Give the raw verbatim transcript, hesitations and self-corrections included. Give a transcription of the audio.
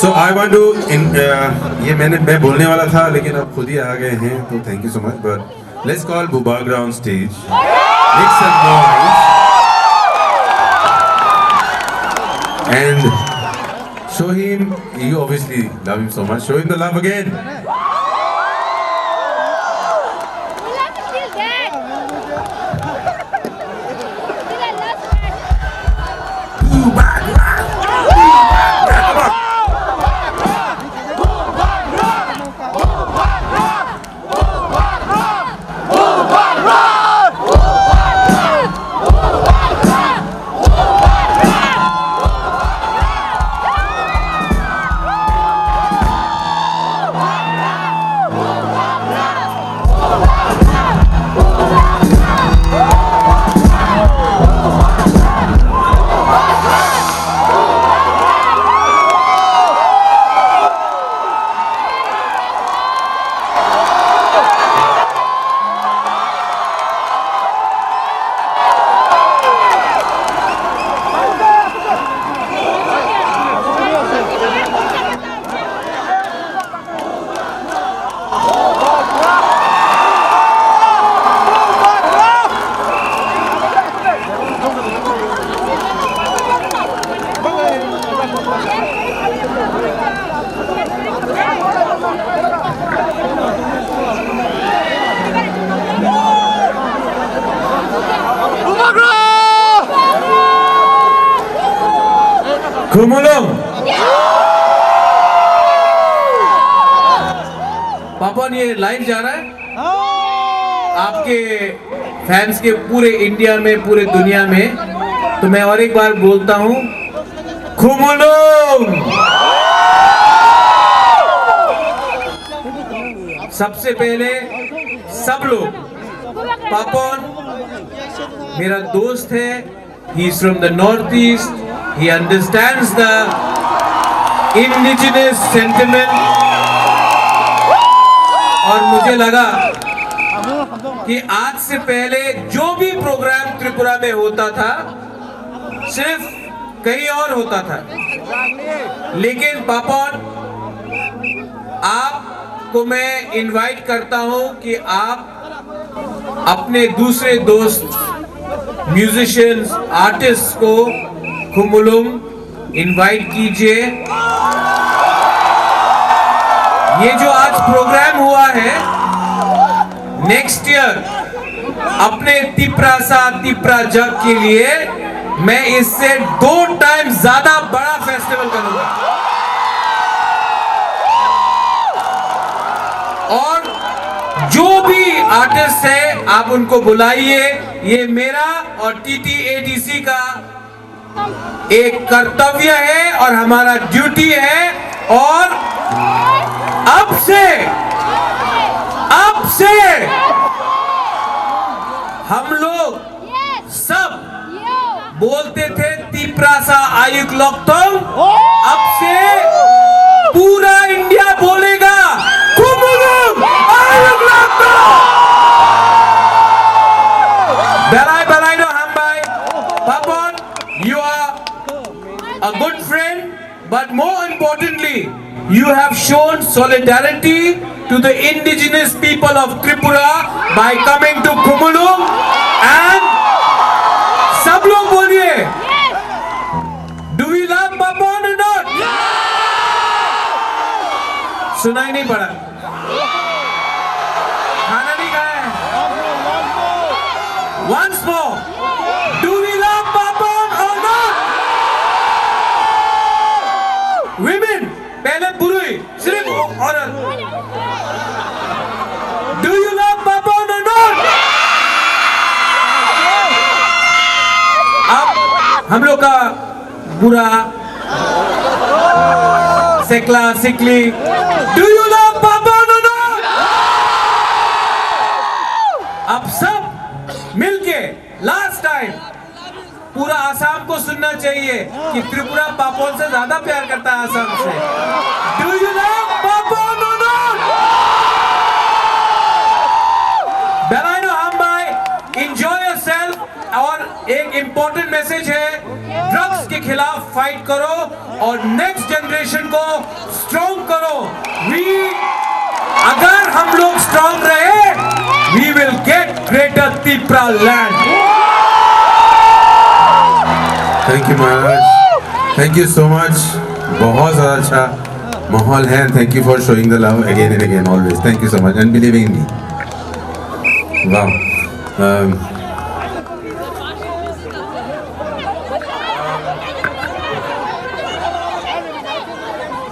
So I want to in, uh, ये मैंने मैं बोलने वाला था, लेकिन आप खुद ही आ गए हैं, तो thank you so much. But let's call Bubagra on stage. Make some noise and show him. You obviously love him so much. Show him the love again. Khumulwng। पापन, ये लाइव जा रहा है आपके फैंस के पूरे इंडिया में, पूरे दुनिया में। तो मैं और एक बार बोलता हूँ, खुमुलुम। सबसे पहले सब लोग, पापन मेरा दोस्त है, he is from the Northeast, he understands the indigenous sentiment। और मुझे लगा कि आज से पहले जो भी प्रोग्राम त्रिपुरा में होता था, सिर्फ कहीं और होता था, लेकिन पापन, आपको मैं इनवाइट करता हूं कि आप अपने दूसरे दोस्त म्यूजिशियंस, आर्टिस्ट को खुमुलुम इनवाइट कीजिए। ये जो आज प्रोग्राम हुआ है, नेक्स्ट ईयर अपने तिप्रासा तिप्रा जग के लिए मैं इससे दो टाइम ज्यादा बड़ा फेस्टिवल करूंगा। और जो भी आर्टिस्ट है, आप उनको बुलाइए। ये मेरा और टीटीएडीसी का एक कर्तव्य है और हमारा ड्यूटी है। और अब से, अब से हम लोग सब बोलते थे तिप्रासा आयुक लोकतोंग, अब से पूरा इंडिया बोलेगा खुमुलुम आयुक लोकतोंग। Belai belai no hambai, Papan, you are a good friend, but more importantly, you have shown solidarity to the indigenous people of Tripura by coming to Khumulwng and सब लोग बोलिए, do we love Papan or not? सुनाई नहीं पड़ा। खाना नहीं खाया है। Once more, do we love Papan or not? Women, पहले पुरुई, सिर्फ औरत। Do you love Papan or not? अब हम लोग का बुरा, सेकला, सिकली, do you love Papan or not? आप सब मिलके लास्ट टाइम पूरा आसाम को सुनना चाहिए कि त्रिपुरा पापन से ज्यादा प्यार करता है आसाम से। Do you love Papan or not? Belai no hambai, enjoy yourself। और एक इंपॉर्टेंट मैसेज है, ड्रग्स के खिलाफ फाइट करो, और नेक्स्ट जनरेशन को स्ट्रॉन्ग करो। वी अगर हम लोग स्ट्रॉन्ग रहे, we will get greater Tipra land. Thank you, Maharaj. Thank you so much. बहुत ज़्यादा अच्छा माहौल है. Thank you for showing the love again and again, always. Thank you so much and believing in me. Wow. Um,